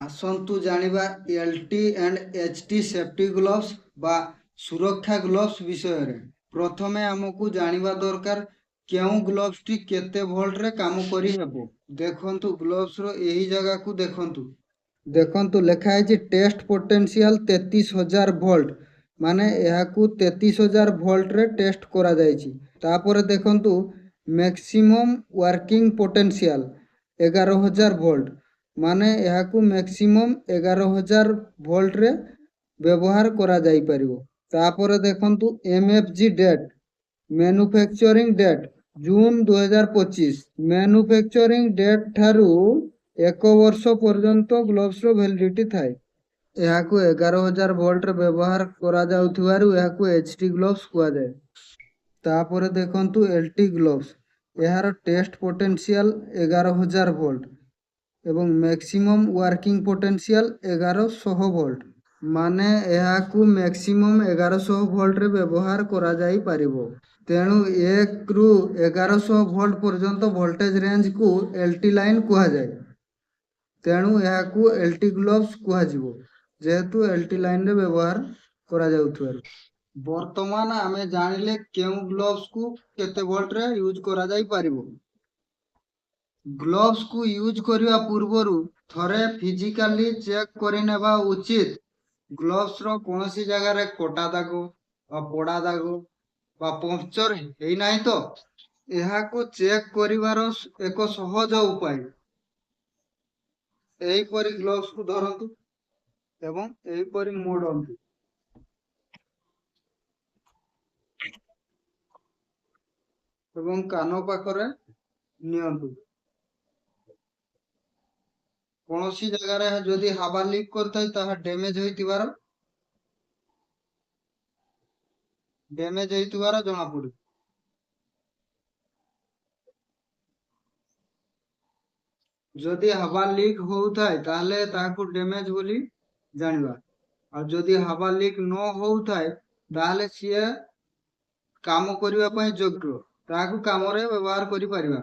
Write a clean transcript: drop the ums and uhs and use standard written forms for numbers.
ଆସନ୍ତୁ ଜାଣିବା L T and H T safety gloves ବା ସୁରକ୍ଷା ଗ୍ଲୋଭ୍ସ ବିଷୟରେ। ପ୍ରଥମେ ଆମକୁ ଜାଣିବା ଦରକାର କେଉଁ ଗ୍ଲୋଭ୍ସଟି କେତେ ଭୋଲ୍ଟରେ କାମ କରିହେବ। ଦେଖନ୍ତୁ, ଗ୍ଲୋଭ୍ସର ଏହି ଜାଗାକୁ ଦେଖନ୍ତୁ। ଦେଖନ୍ତୁ, ଲେଖା ହେଇଛି ଟେଷ୍ଟ ପୋଟେନ୍ସିଆଲ 33,000 ଭୋଲ୍ଟ, ମାନେ ଏହାକୁ 33,000 ଭୋଲ୍ଟରେ ଟେଷ୍ଟ କରାଯାଇଛି। ତାପରେ ଦେଖନ୍ତୁ, ମ୍ୟାକ୍ସିମମ୍ ୱାର୍କିଂ ପୋଟେନ୍ସିଆଲ 11,000 ଭୋଲ୍ଟ, ମାନେ ଏହାକୁ ମ୍ୟାକ୍ସିମମ୍ 11,000 ଭୋଲ୍ଟରେ ବ୍ୟବହାର କରାଯାଇପାରିବ। ତାପରେ ଦେଖନ୍ତୁ, M F G date, manufacturing date June 2025। Manufacturing date ଠାରୁ 1 ବର୍ଷ ପର୍ଯ୍ୟନ୍ତ ଗ୍ଲୋଭ୍ସର ଭ୍ୟାଲିଡିଟି ଥାଏ। ଏହାକୁ 11,000 ଭୋଲ୍ଟରେ ବ୍ୟବହାର କରାଯାଉଥିବାରୁ ଏହାକୁ ଏଚ୍ ଟି ଗ୍ଲୋଭ୍ସ କୁହାଯାଏ। ତାପରେ ଦେଖନ୍ତୁ, ଏଲ୍ ଟି ଗ୍ଲୋଭ୍ସ, ଏହାର ଟେଷ୍ଟ ପୋଟେନ୍ସିଆଲ 11,000 ଭୋଲ୍ଟ ଏବଂ ମ୍ୟାକ୍ସିମମ୍ ୱାର୍କିଂ ପୋଟେନ୍ସିଆଲ 1,100 ଭୋଲ୍ଟ, ମାନେ ଏହାକୁ ମ୍ୟାକ୍ସିମମ୍ 1,100 ଭୋଲ୍ଟରେ ବ୍ୟବହାର କରାଯାଇପାରିବ। ତେଣୁ 1ରୁ 1,100 ଭୋଲ୍ଟ ପର୍ଯ୍ୟନ୍ତ ଭୋଲ୍ଟେଜ ରେଞ୍ଜକୁ ଏଲ୍ ଟି ଲାଇନ୍ କୁହାଯାଏ। ତେଣୁ ଏହାକୁ ଏଲ୍ ଟି ଗ୍ଲୋଭ୍ସ କୁହାଯିବ, ଯେହେତୁ ଏଲ୍ ଟି ଲାଇନ୍ରେ ବ୍ୟବହାର କରାଯାଉଥିବାରୁ। ବର୍ତ୍ତମାନ ଆମେ ଜାଣିଲେ କେଉଁ ଗ୍ଲୋଭ୍ସକୁ କେତେ ଭୋଲ୍ଟରେ ୟୁଜ୍ କରାଯାଇପାରିବ। ଗ୍ଲୋଭ୍ସକୁ ୟୁଜ୍ କରିବା ପୂର୍ବରୁ ଥରେ ଫିଜିକାଲି ଚେକ୍ କରିନେବା ଉଚିତ, ଗ୍ଲୋଭ୍ସର କୌଣସି ଜାଗାରେ କଟା ଦାଗ ବା ପୋଡ଼ା ଦାଗ ବା ପଙ୍କଚର ହେଇନାହିଁ ତ। ଏହାକୁ ଚେକ୍ କରିବାର ଏକ ସହଜ ଉପାୟ, ଏହିପରି ଗ୍ଲୋଭ୍ସକୁ ଧରନ୍ତୁ ଏବଂ ଏହିପରି ମୋଡ଼ନ୍ତୁ ଏବଂ କାନ ପାଖରେ ନିଅନ୍ତୁ। କୌଣସି ଜାଗାରେ ଯଦି ହାବା ଲିକ୍ କରିଥାଏ, ତାହା ଡ୍ୟାମେଜ ହେଇଥିବାର ଜଣାପଡ଼ିବ। ଯଦି ହାବା ଲିକ୍ ହଉଥାଏ, ତାହେଲେ ତାହାକୁ ଡ୍ୟାମେଜ ବୋଲି ଜାଣିବା। ଆଉ ଯଦି ହାବା ଲିକ୍ ନ ହଉଥାଏ, ତାହେଲେ ସିଏ କାମ କରିବା ପାଇଁ ଯୋଗ୍ୟ, ତାହାକୁ କାମରେ ବ୍ୟବହାର କରିପାରିବା।